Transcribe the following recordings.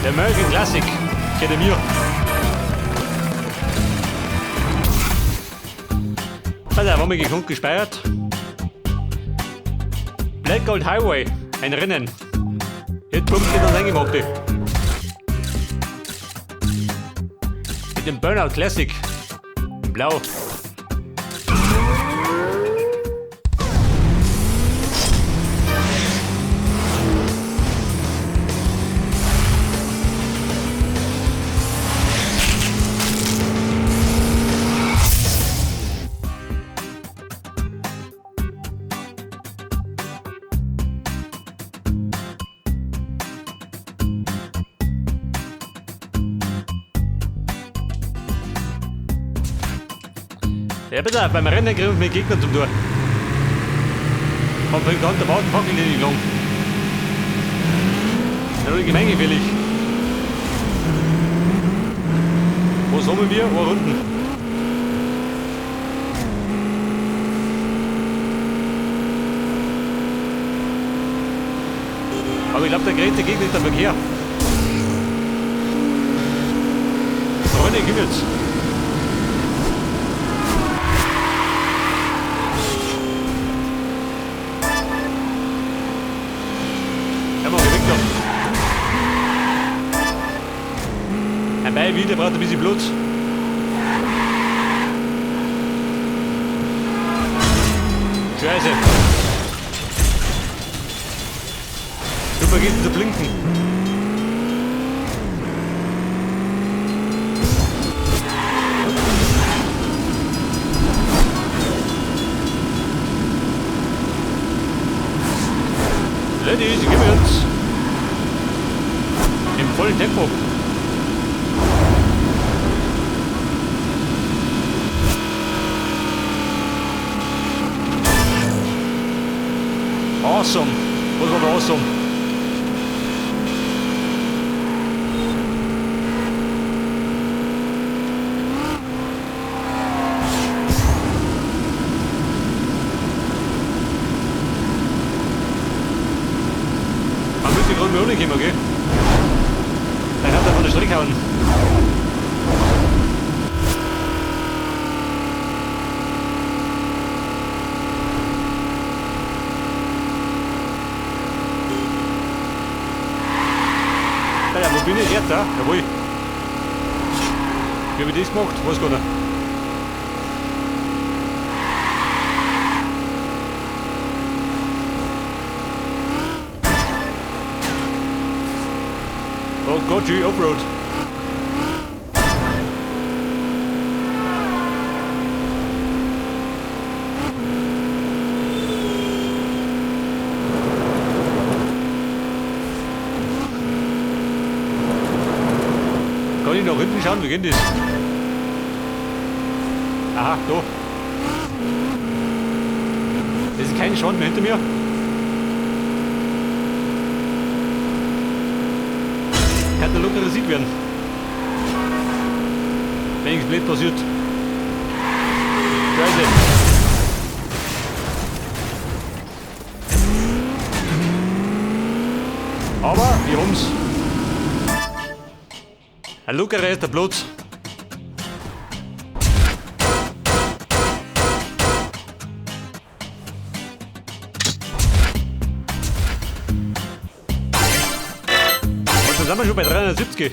Der American Classic. Kennt mir. Also, haben wir gekonnt gespeichert. Black Gold Highway, ein Rennen. Jetzt pumpt geht das Eingemachte. Mit dem Burnout Classic. In Blau. Ja, bitte, beim Rennen kriegen wir Gegner zum Tor. Und bringt an, der Wagen packen die nicht lang. Ja, gemeingefällig. Wo sammeln wir? Wo Runden? Aber ich glaube, der gerät der Gegner ist der Verkehr. Freunde, komm jetzt. Ja, mach ich weg da. Ein Bein wieder braucht ein bisschen Blut. Scheiße. Du vergisst zu blinken. Ladies, gib uns. Im vollen Tempo. Awesome. Was war da awesome? Man müsste gerade mal ohne kommen, gell? Dann hat er von der Strecke hauen. Ja, wo bin ich jetzt da? Jawohl. Wie hab ich das gemacht? Weiß gar nicht. Oh Gott, G, Offroad. Kann ich nach hinten schauen? Wie geht das? Aha, da. Das ist kein Schwan mehr hinter mir. Kann der lockere Sieg werden. Wenn nichts blöd passiert. Scheiße. Aber wir haben's. Ein lockerer ist der Platz. Und dann sind wir schon bei 370.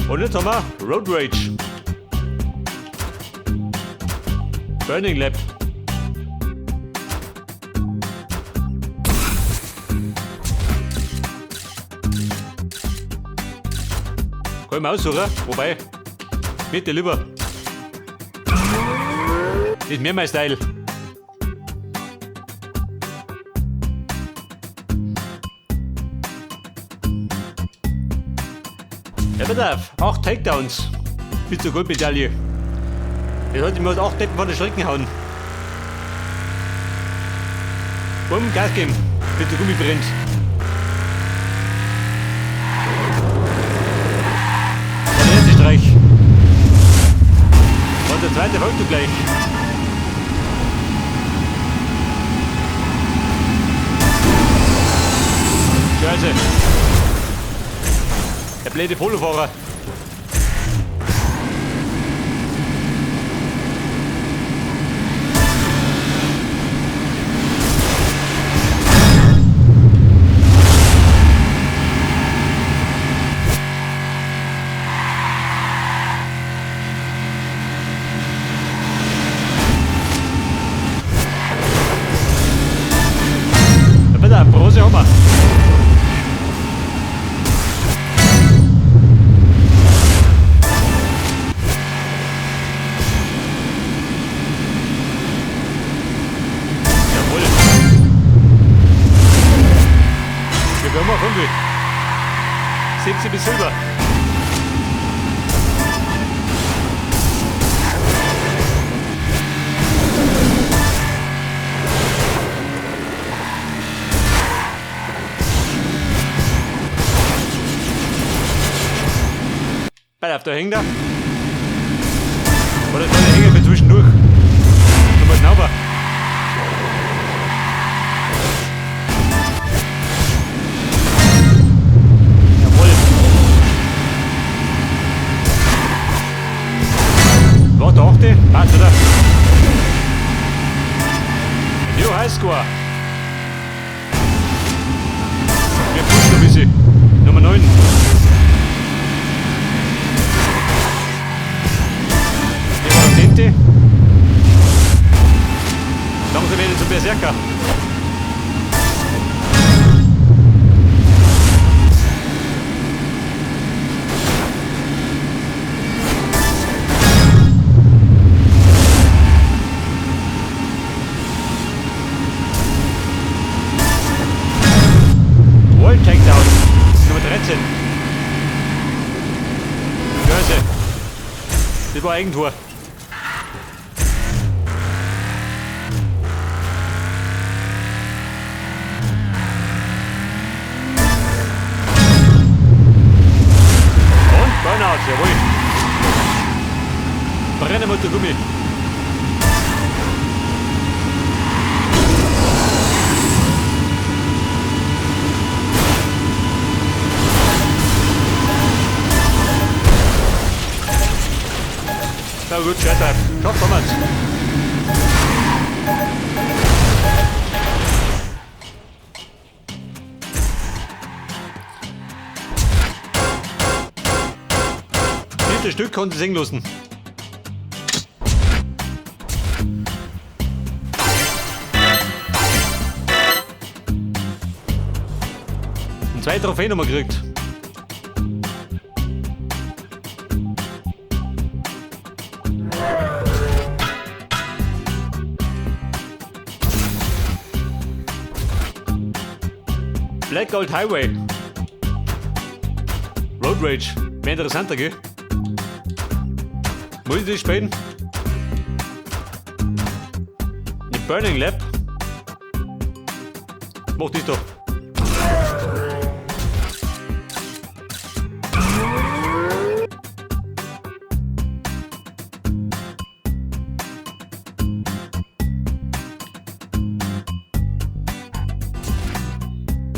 Und jetzt haben wir Road Rage. Burning Lap. Kann ich mir aussuchen, wobei, bitte lieber. Nicht mehr mein Style. Ja, pass auf, 8 Takedowns bis zur Goldmedaille. Der sollte mir auch Deppen von der Strecken hauen. Bumm, Gas geben. Bitte Gummi brennt. War der erste Streich. Und der zweite folgt gleich. Scheiße. Der blöde Polofahrer. Bitte, Brose haben wir. Jawohl. Wir haben wir 5. 70 bis Silber. Bei auf der hängt er. Oder soll der hängen für zwischendurch? Nochmal schnauber. Jawohl. War der achte? Passt, oder? New Highscore. Wir pushen ein bisschen. Nummer 9. Der war der 10. Langsam werde ich zum Berserker. Wall Takedown. Nummer 13. Scheiße. Das war Eigentor. Und Burnout, jawohl. Brennen mit der Gummi. Na gut, scheiße. Schafft haben wir's. Vierte Stück konnte singen lassen. Und 2 Trophäen haben wir gekriegt. Black Gold Highway. Road Rage. Wäre interessanter, gell? Muss ich das spielen? Die Burning Lap. Mach das doch.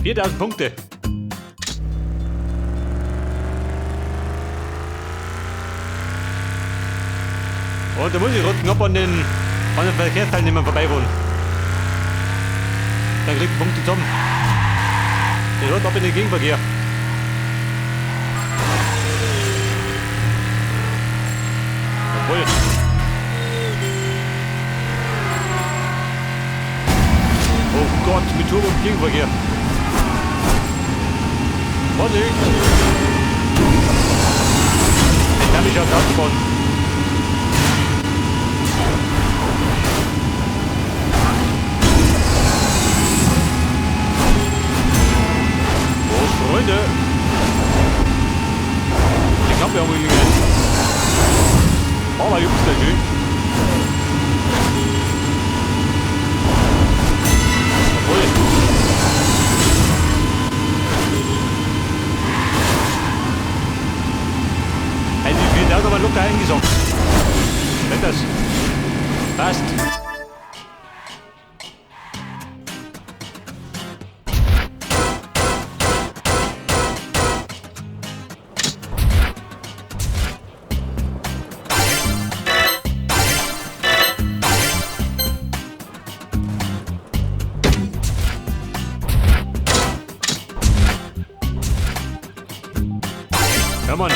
4000 Punkte. Und da muss ich gerade knapp an den Verkehrsteilnehmern vorbeifahren. Dann kriegt man Punkte zusammen. Der hört ab in den Gegenverkehr. Jawohl. Oh Gott, mit Turbo im Gegenverkehr. Vorsicht! Jetzt hab ich auf der Autobahn. Prost, Freunde! Die Klappe haben wir gekriegt. Aber Jungs, der schön. Jawohl. Also ich wird auch noch mal locker eingesaugt. Wenn das passt. Ja, Mann.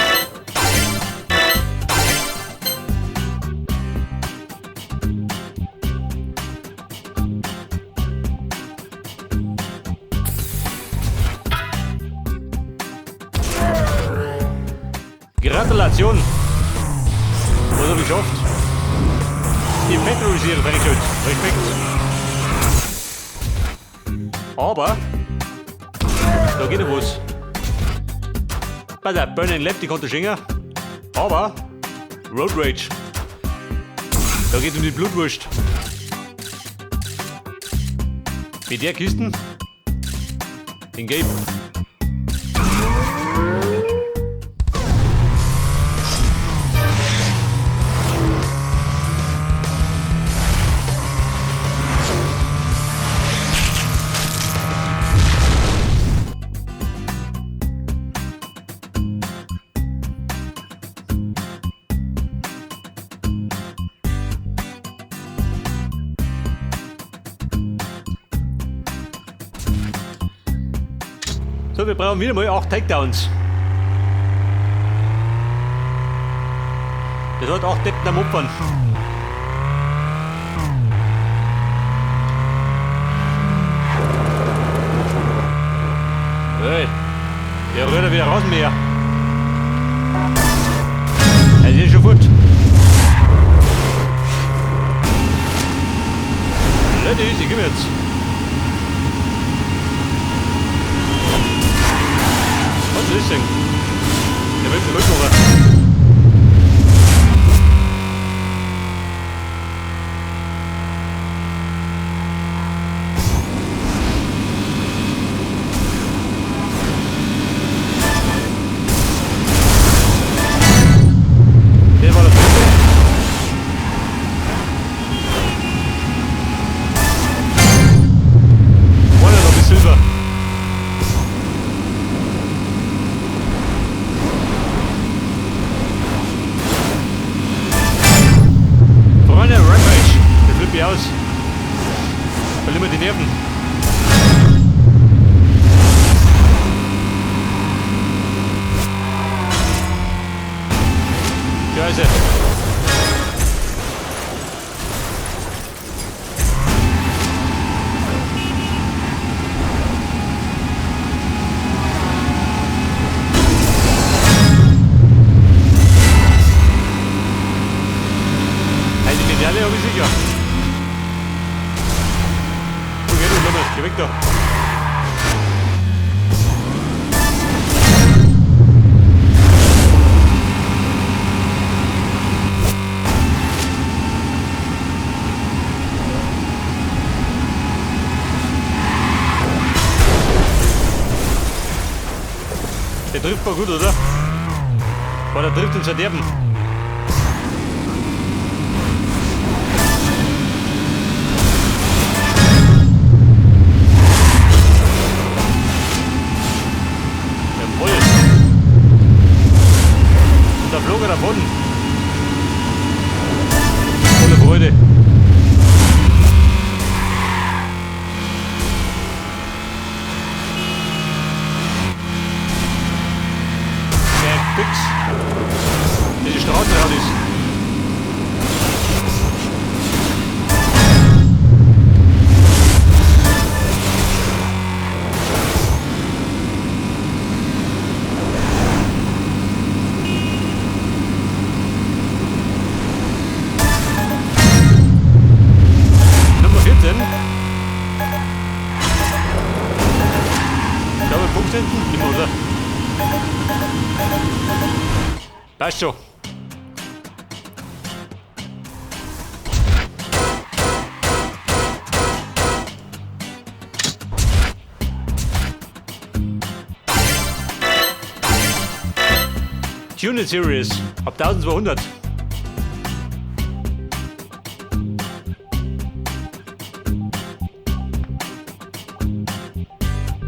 Gratulation! Was hab ich geschafft? Die Factory freigeschaltet. Respekt. Aber da geht ja was. Bei der Burning Lab, die konnte schenken. Aber Road Rage. Da geht um die Blutwurst. Mit der Kisten. Den Gelb. So, wir brauchen wieder mal 8 Takedowns. Das hat 8 Deppen am Opfern. Hey, der rührt wieder raus mehr. Er ist schon fort. Leute, easy, gib mir jetzt. Was ist denn? Der will zurück, oder? Der war der dritte. Einer noch mit Silber. Freunde, Rampage. Der flippt mich aus. Verlieren wir die Nerven. Scheiße. Also die Medaille habe ich sicher. Okay, du Lummer, geh weg da. Der trifft mal gut, oder? Boah, der trifft ins Verderben. Jawohl. Und da flog er davon. Volle Freude. Der fix. Diese Straßenradis. Nummer 14. Ich glaube, 15. Nicht mehr, oder? Passt schon. Tune Series ab 1200.